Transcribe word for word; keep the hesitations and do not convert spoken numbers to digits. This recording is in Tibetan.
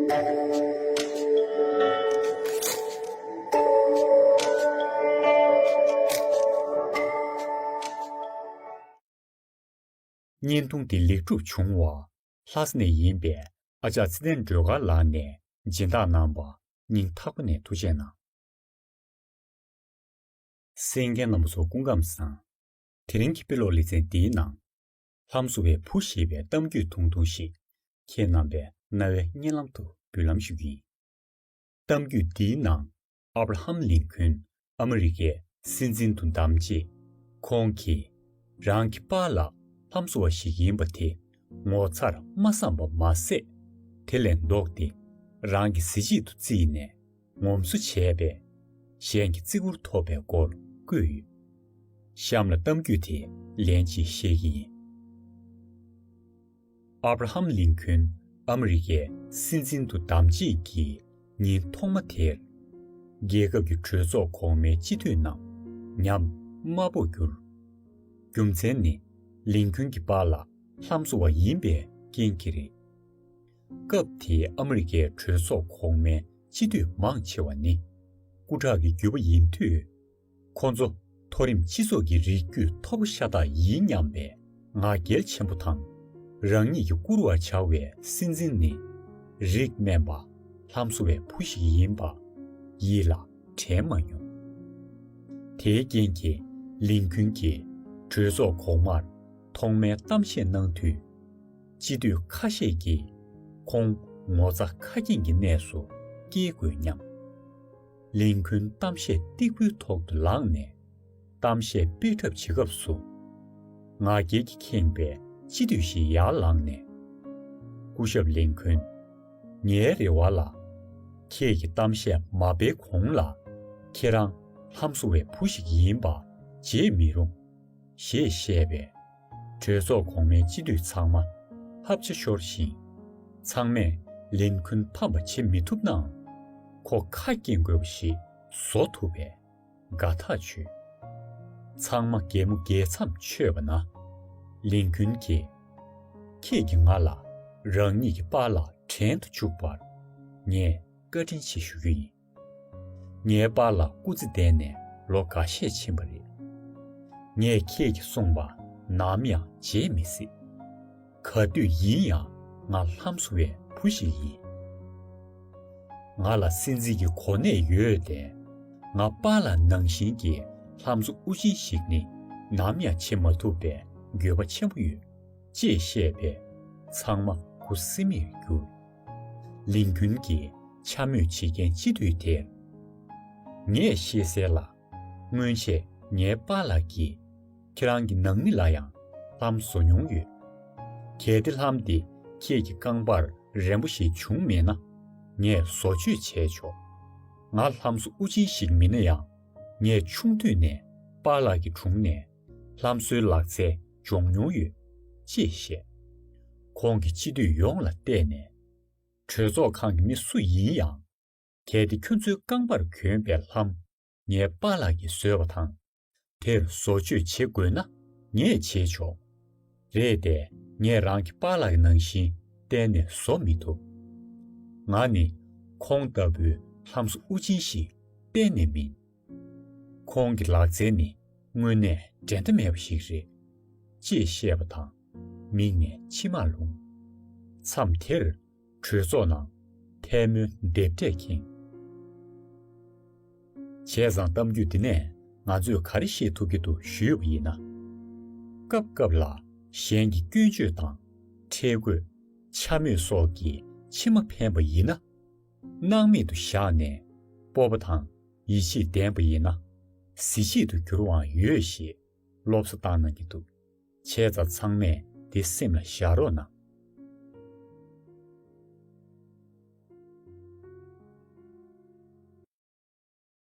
བརྙན་ཐུང་འདི་ལེགས་གྲུབ་བྱུང་བ། ལྷ་ས་ནས་ཡིན་པའི་ཨ་ཅག་ཚེ་བརྟན་སྒྲོལ་དཀར་ལགས་ནས་སྦྱིན་བདག་གནང་བ། སྙིང་ཐག་པ་ནས་ཐུགས་རྗེ་གནང་། གསན་མཁན་རྣམ་པ་ཚོ་སྐུ་ཁམས་བཟང་། དེ་རིང་གི་དཔེ་ཀློག་ལེ་ཚན་འདིའི་ནང་། ལྷམ་བཟོ་བའི་བུ་ཞེས་པའི་གཏམ་རྒྱུད་ཐུང་ཐུང་ཞིག་ཁྱེད་རྣམ་པའི་རྣ་བའི་སྙན་ལམ་དུ་འབུལ་ལམ་ཞུ་གི་ཡིན། གཏམ་རྒྱུད་འདིའི་ནང་། ཨབ་ར་ཧམ་ལིན་ཁུན་ཨ་མི་རི་ཀའི་སྲིད་འཛིན་དུ་བདམས་རྗེས། ཁོང་གིས་རང་གི་པཱ་ལགས་ལྷམ་བཟོ་བ་ཞིག་ཡིན་པ་དེ་ངོ་མཚར་མ་བསམ་པ་མ་ཟད། དེ་ལས་ལྡོག་སྟེ་རང་གི་གཟི་བརྗིད་དུ་བརྩིས་ནས། ངོམ་སོ་བྱས་པས། གཞན་གྱི་བརྩི་བཀུར་ཐོབ་པའི་སྐོར་བཀོད་ཡོད། གཤམ་ལ་གཏམ་རྒྱུད་དེ་ལན་གཅིག་བཤད་ཀྱི་ཡིན། ཨབ་ར་ཧམ་ལིན་ཁུན་ཨ་མི་རི་ཀའི་སྲིད་འཛིན་དུ་བདམས་རྗེས་ཀྱི་ཉིན་ཐོག་མ་དེར། རྒྱལ་ཁབ་ཀྱི་གྲོས་ཚོགས་གོང་མའི་སྤྱི་འཐུས་རྣམས་ཉམས་དམའ་པོར་གྱུར། རྒྱུ་མཚན་ནི། ལིན་ཁུན་གྱི་པཱ་ལགས་ལྷམ་བཟོ་བ་ཡིན་པའི་རྐྱེན་གྱིས་རེད། སྐབས་དེའི་ཨ་མི་རི་ཀའི་གྲོས་ཚོགས་གོང་མའི་སྤྱི་འཐུས་མང་ཆེ་བ་ནི་སྐུ་དྲག་གི་རྒྱུད་པ་ཡིན་དུས། ཁོ་ཚོ་མཐོ་རིམ་སྤྱི་ཚོགས་ཀྱི་རིགས་རྒྱུད་མཐོ་པོ་ཤ་སྟག་ཡིན་སྙམ་པའི་ང་རྒྱལ་ཆེན་པོ་དང་། རང་ཉིད་ཀྱིས་བཀུར་བར་བྱ་བའི་སྲིད་འཛིན་ནི་རིགས་དམན་པ་ལྷམ་བཟོ་བའི་བུ་ཞིག་ཡིན་པ་ཡིད་ལ་དྲན་མ་མྱོང་། དེའི་རྐྱེན་གྱིས་ལིན་ཁུན་གྱིས་གྲོས་ཚོགས་གོང་མར་ཐོག་མའི་གཏམ་བཤད་གནང་དུས། སྤྱི་འཐུས་ཁ་ཤས་ཀྱིས་ཁོང་ངོ་ཚ་ཁ་སྐྱེངས་ཀྱི་གནས་སུ་སྐྱེལ་དགོས་སྙམ། ལིན་ཁུན་གཏམ་བཤད་སྟེགས་བུའི་ཐོག་ཏུ་ལངས་ནས་གཏམ་བཤད་སྤེལ་གྲབས་བྱེད་སྐབས་སུ། ང་རྒྱལ་གྱིས་ཁེངས་པའི་སྤྱི་འཐུས་ཤིག་ཡར་ལངས་ནས། སྐུ་ཞབས་ལིན་ཁུན། ངའི་རེ་བ་ལ། ཁྱེད་ཀྱིས་གཏམ་བཤད་མ་སྤེལ་གོང་ལ། ཁྱེད་རང་ལྷམ་བཟོ་བའི་བུ་ཞིག་ཡིན་པ་བརྗེད་མི་རུང་། ཞེས་བཤད་པས། གྲོས་ཚོགས་གོང་མའི་སྤྱི་འཐུས་ཚང་མ་ཧབ་ཆ་ཤོར་ཞིང་། ཚང་མས་ལིན་ཁུན་ཕམ་པ་བྱེད་མི་ཐུབ་ནའང་། ཁོ་ཁ་སྐྱེངས་དགོས་པ་ཞིག་བཟོ་ཐུབ་པས་དགའ་ཐག་ཆོད། ཚང་མ་གད་མོ་བགད་མཚམས་ཆོད་པ་ན། ལིན་ཁུན་གྱིས། ཁྱེད་ཀྱིས་ང་ལ་རང་ཉིད་ཀྱི་པཱ་ལགས་བྲན་དུ་བཅུག་པར་ངས་བཀའ་དྲིན་ཆེ་ཞུ་རྒྱུ་ཡིན། ངའི་པཱ་ལགས་སྐུ་ཚེ་འདས་ནས་ལོ་འགའ་ཤས་ཕྱིན་པ་རེད། ངས་ཁྱེད་ཀྱིས་གསུངས་པ་ནམ་ཡང་བརྗེད་མི་སྲིད། ག་དུས་ཡིན་ཡང་ང་ལྷམ་བཟོ་བའི་བུ་ཞིག་ཡིན། ང་ལ་སྲིད་འཛིན་གྱི་གོ་གནས་ཡོད་དེ། ང་པཱ་ལགས་ནང་བཞིན་གྱི་ལྷམ་བཟོ་དབུ་ཅན་ཞིག་ནི་ནམ་ཡང་བྱེད་མ་ཐུབ་པའི་འགྱོད་པ་ཆེན་པོ་ཡོད། ཅེས་བཤད་པས་ཚང་མ་ཁུ་སིམ་མེར་གྱུར། ལིན་ཁུན་གྱིས་འཕྱ་སྨོད་བྱེད་མཁན་སྤྱི་འཐུས་དེར། ངས་ཤེས་གསལ་ལ། སྔོན་ཆད་ངའི་པཱ་ལགས་ཀྱིས་ཁྱེད་རང་གི་ནང་མི་ལ་ཡང་ལྷམ་བཟོ་མྱོང་ཡོད། གལ་ཏེ་ལྷམ་དེ་ཁྱེད་ཀྱི་རྐང་པར་རན་པོ་ཞིག་བྱུང་མེད་ན། ངས་བཟོ་བཅོས་བྱས་ཆོག་ང་ལྷམ་བཟོ་དབུ་ཅན་ཞིག་མིན་ན་ཡང་། ངས་ཆུང་དུས་ནས་པཱ་ལགས་ཀྱི་དྲུང་ནས་ལྷམ་བཟོའི་ལག་རྩལ་སྦྱོང་མྱོང་ཡོད། ཅེས་བཤད། ཁོང་གིས་སྤྱི་འཐུས་ཡོངས་ལ་བལྟས་ནས། གྲོས་ཚོགས་ཁང་གི་མི་སུ་ཡིན་ཡང་། གལ་ཏེ་ཁྱོད་ཚོའི་རྐང་པར་གྱོན་པའི་ལྷམ་ངའི་པཱ་ལགས་ཀྱིས་བཟོས་པ་དང་། དེར་བཟོ་བཅོས་བྱེད་དགོས་ན་ངས་བྱེད་ཆོག་རེད་དེ། ངས་རང་གི་པཱ་ལགས་ཀྱི་ནང་བཞིན་གཏན་ནས་བཟོ་མི་ཐུབ། ང་ནི་ཁོང་ལྟ་བུའི་ལྷམ་བཟོ་དབུ་ཅན་ཞིག་གཏན་ནས་མིན། ཁོང་གི་ལག་རྩལ་ནི་དངོས་གནས་འགྲན་ཟླ་མེད་པ་ཞིག་རེད། ཅེས་བཤད་པ་དང་མིག་ནས་མཆི་མ་ལྷུང་། མཚམས་དེར་གྲོས་ཚོགས་ནང་ཐལ་མོའི་རྡེབ་སྒྲས་ཁེངས། བྱས་ཙང་གཏམ་རྒྱུད་འདི་ནས་ང་ཚོས་ག་རེ་ཤེས་ཐུབ་ཀྱི་འདུག་ཞུས་པ་ཡིན་ན། སྐབས་སྐབས་ལ་གཞན་གྱི་སྐྱོན་བརྗོད་དང་། ཁྲེལ་དགོད། འཕྱ་སྨོད་སོགས་ཀྱིས་མཆིལ་མ་འཕེན་པ་ཡིན་ན། སྣང་མེད་དུ་བཞག་ནས་སྤོབས་པ་དང་ཡིད་ཆེས་ལྡན་པ་ཡིན་ན། གཟི་བརྗིད་དུ་འགྱུར་བའང་ཡོད་ཞེས་སློབ་གསོ་བཏང་གནང་གི་འདུག་བྱས་ཙང་ཚང་མས་འདི་སེམས་ལ་བཞག་རོགས་གནང་